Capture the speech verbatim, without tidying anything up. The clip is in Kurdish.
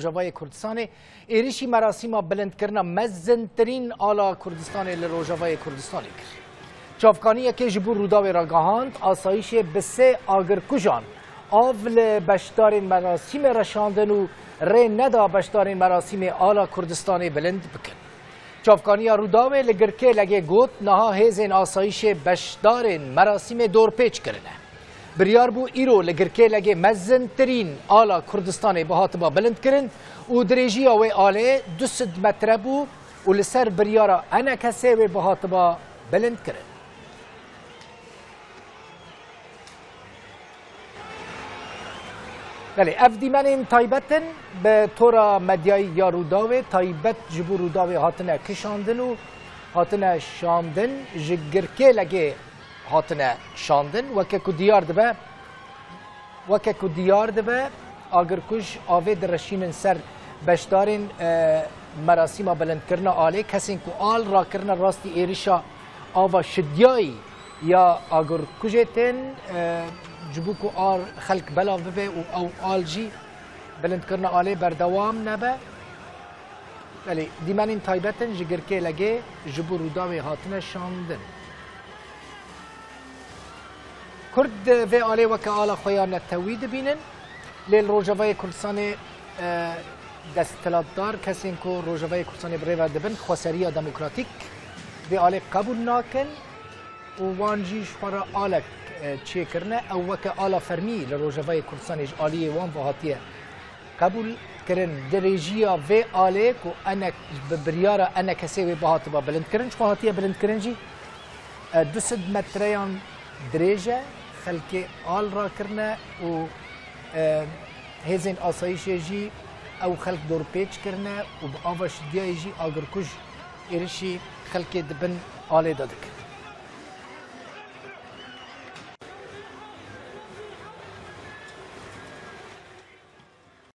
Rojavayê Kurdistanê êrişî merasîma bilindkirina mezintirîn ala Kurdistanê li Rojavayê Kurdistanê kir. Çavkaniyekê ji bo Rûdawê ragihand, asayîşê bi sê agirkujan av li beşdarên merasîmê re şandin û rê neda beşdarên merasîmê ala Kurdistanê bilind bikin. Çavkaniya Rûdawê li Girkêlegê got, niha hêzên asayîşê beşdarên merasîmê dorpêç kirine. Biryar bû îro li Girkêlegê mezintirîn ala Kurdistanê bihatiba bilindkirin û dirêjiya wê alê du sed metre bû û li ser biryara ENKSê wê bihatiba bilindkirin. Belê, ev dîmenên taybet in, bi tora medyayî ya Rûdawê taybet ji bo Rûdawê hatine kişandin û hatine şandin, ji Girkêlegê hatine şandin. Weke ku diyar dibe, weke ku diyar dibe, agirkuj avê direşînin ser beşdarên, e, merasîma bilindkirina alê, kesên ku al rakirine rastî êrişa ava şidyayî ya agirkujê tên, e, ji bo ku al xelk belav bibe û ew al jî bilindkirina alê berdewam nebe. Belê, dîmenên taybet in ji Girkêlegê ji bo Rûdawê hatine şandin. Kurd vê alê weke ala xwe ya netewî dibînin, lê li Rojavayê Kurdistanê, e, desthilatdar, kesên ku Rojavayê Kurdistanê bi rê ve dibin, xweseriya demokratîk vê alê qebûl nakin û wan jî ji xwe re alek, e, çêkirine. Ew weke ala fermî li Rojavayê Kurdistanê ji aliyê wan ve hatiye qebûl kirin. Dirêjiya vê alê ku enek, bi biryara ENKSê wê bihatiba bilindkirin, ji xwe hatiye bilindkirin jî, e, du sed metreyan dirêj e, xelkê al rakirine û, e, hêzên asayîşê jî ew xelk dorpêç kirine û bi ava şidyayê jî agirkuj êrişî xelkê di bin alê de dikin.